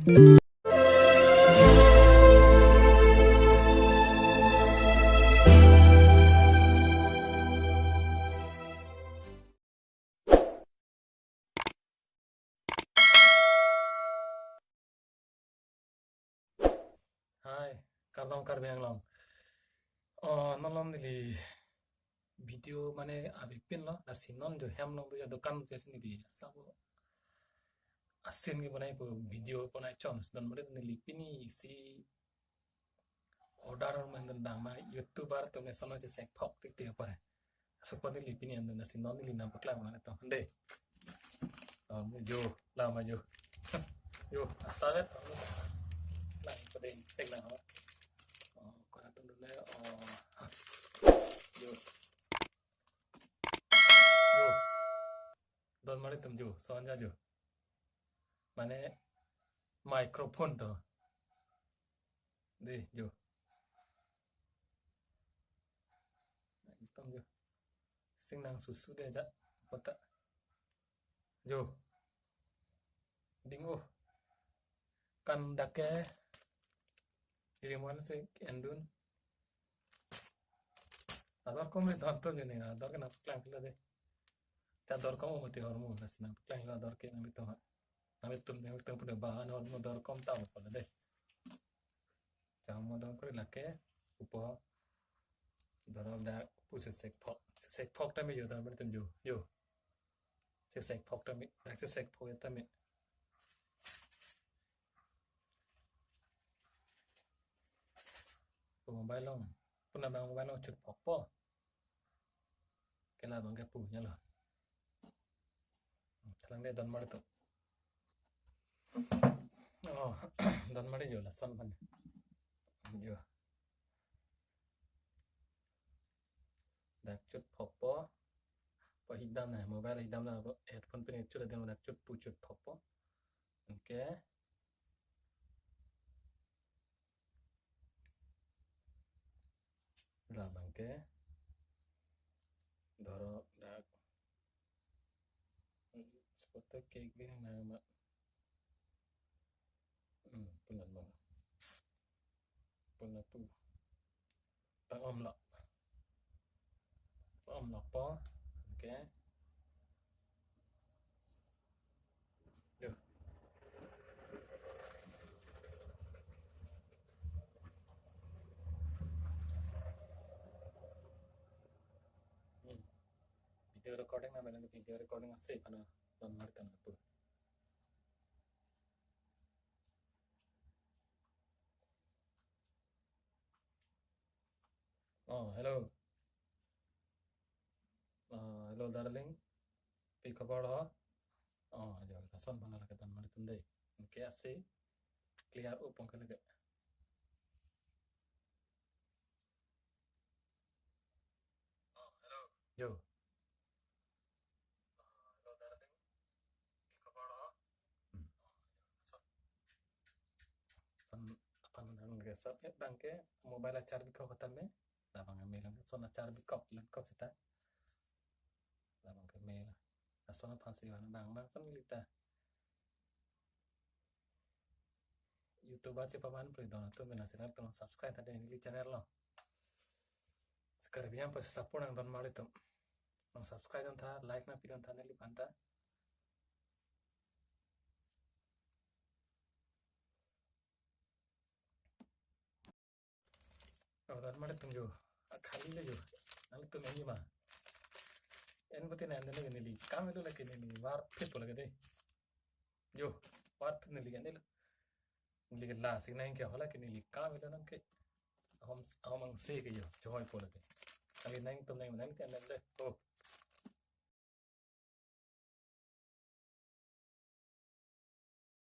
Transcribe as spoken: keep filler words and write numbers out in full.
Hai, kardom Karbi Anglong. Oh, non malom neli video mane avepinlo, lasi non jo hem along do ja dokan do ja si neli asabo asin ke bonai po video bonai chom, donmari neli pini si order man dan dang ma YouTuber atum ne sono si sek phok tik tik apa. Asok pon neli pini an dan si non neli nampaklang mana to. Hande. Oh, jo, lama jo. Jo, asavet. Lang pada sek lang. Oh, kora tum dulu. Oh, ha. Jo. Jo. Donmari tum jo, son ja jo. Mane microphone to. Dei, jo. Ekdom jo. Sing nang susu dei ja. Kota. Jo. Ding oh. Kan dak ke. Diri mana si endun. Ador kom le don to jo ne, ador ke nangpaklang pilo dei. Ta ador kom mati hormu, lasi nangpaklang pilo ador ke nanglitum. Nanglitum, nanglitum pun ba an hormu ador kom ta pala dei. Chamo dong kori lake, upo. Doro da pu sek phok. Sek phok tame jo, donmari tum jo. Jo. Sek phok tame. Dak sek phok tame. Pu mobile along. Pu nang mobile along chut phokpo. Ke labang ke pu nyalo. Thalang dei donmari tum. Oh, donmari jo lason pan. Jo. Dak chut phokpo. Po hidam na, mobile hidam na, headphone pin chut dei, dak chut pu chut phokpo. Okay. Labang ke. Doro dak. Seperti kayak gini nama. Hmm, punan mo. Punan pu. Pang-om lo. Pang-om lo po. Okay. Yo. Hmm. Video recording na, mane video recording ase, ano, donmari tanggal tu. Oh, hello. Oh, hello, darling. Pi khobor ho? Oh, jo, lason mana lake donmari tum dei. Okay, ase. Clear up ong ke lake. Oh, hello. Jo. Oh, hello, darling. Pi khobor ho? Hmm. Son, aphan nang ke sap ya, dang ke mobile a charge bikok tame. Labang ke me lang, son a charge bikok, lang kok seta. Labang ke me lang. Lason aphan si bang, bang, bang, son lita. YouTuber chepaman puli don atum mena si nangtum subscribe ta dei neli channel lo. Sekarang biang pasti support nang donmari tum. Nang subscribe don tha, like nangpi don tha neli panta. Oh, donmari tum jo. Akhali le jo. Nangtum enji ma. En pute na endene neli. Kam elo lake neli. Varphit po lake dei. Jo. Varphit neli kan elo. Neli ke la sing nang ke hola ke neli. Kam elo nang ke. Hom, hom ang se ke jo. Johoi po lake. Kali nangtum nang nang ke nang dei. Oh.